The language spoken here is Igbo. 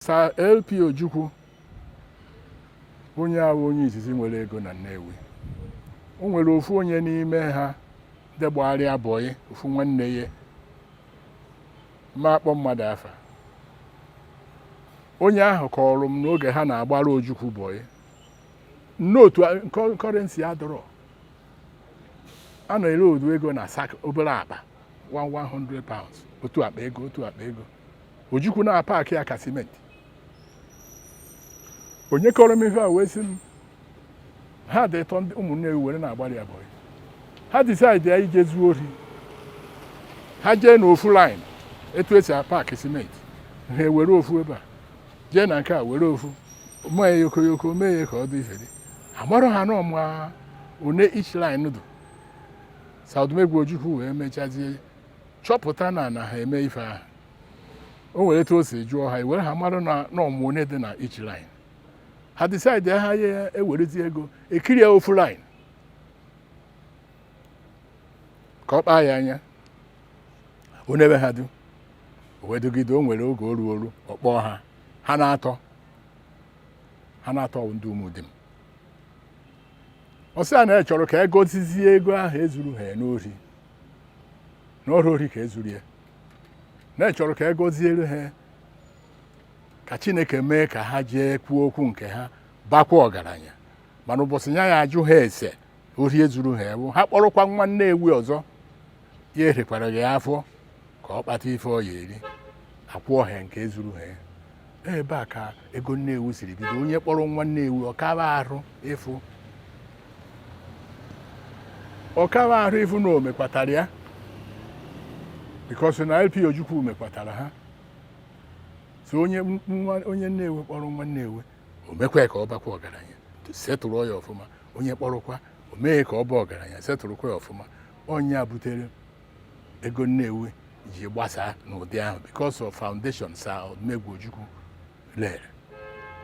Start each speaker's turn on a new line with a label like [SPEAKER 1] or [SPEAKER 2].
[SPEAKER 1] Sir LP Ojukwu, onye ahụ onye izizi nwere ego na Nnewi. O nwere ofu onye n'ime ha ndị gbagharịa bọyị, ofu nwanne ya ma akpọ mmadụ afa. Onye ahụ kọrọ m n'oge ha na-agbara Ojukwu bọyị, note currency adọrọ, a na-ere odu ego na sack, obere akpa 100 pounds, otu akpa ego, otu akpa ego. Ojukwu na-apaakị ya ka simenti. Onye kọrọ m ife a wee sị m ha dị ịtọ, ndị ụmụnne were na-agbara ya bọyị. Ha decide ya ije zuo ori. Ha jee n'ofu line etu esi apaakị simenti, ha ewere ofu ebe a, jee na nke a were ofu, mee ya yokoyoko, mee ya ka ọ dị ife dị agbara ha nọ ma one each line dụ. Sir Odumegwu Ojukwu wee mechazie chọpụta na ha eme ife ahụ. O nwere etu o si jụọ ha, were ha mara na ọmụ one dị na each line. Ha decide ha ya ewerezi ego ekiri ya ofu line ka ọ kpaa ya anya onebe ha du. O wee dugide. O nwere oge o ruo oru, ọ kpọọ ha, ha na-atọ, ha na-atọ ndị ụmụdim. Ọ sị a na chọrọ ka e gozizie ego ahụ ezuru ha n'ori, n'ọrụ ori ka ezuru ya, na chọrọ ka e goziere ha, ka Chineke mee ka ha jee kwuo okwu nke ha, bakwa ọgaranya. Mana ụbọchị ya ya ajụ ha ese ori ezuru ha ewu, ha kpọrọkwa nwa Nnewi ọzọ ya erekwara ya afọ ka ọ kpata ife ọ ya eri, akwụọ ha nke ezuru ha. Ebe a ka ego Nnewi siri bido. Onye kpọrọ nwa Nnewi, ọkaba arụ ịfụ, ọkaba arụ ịfụ na o mekwatara ya, because na LP Ojukwu mekwatara ha. So onye nwa onye Nnewi kpọrọ nwa Nnewi, o mekwa ka ọ bakwa ọgaranya, setụrụ ya ọfụma. Onye kpọrọkwa, o mee ka ọ baa ọgaranya, setụrụkwa ya ọfụma. Onye a butere ego Nnewi ji gbasaa n'ụdị ahụ because of foundation Sir Odumegwu Ojukwu lere.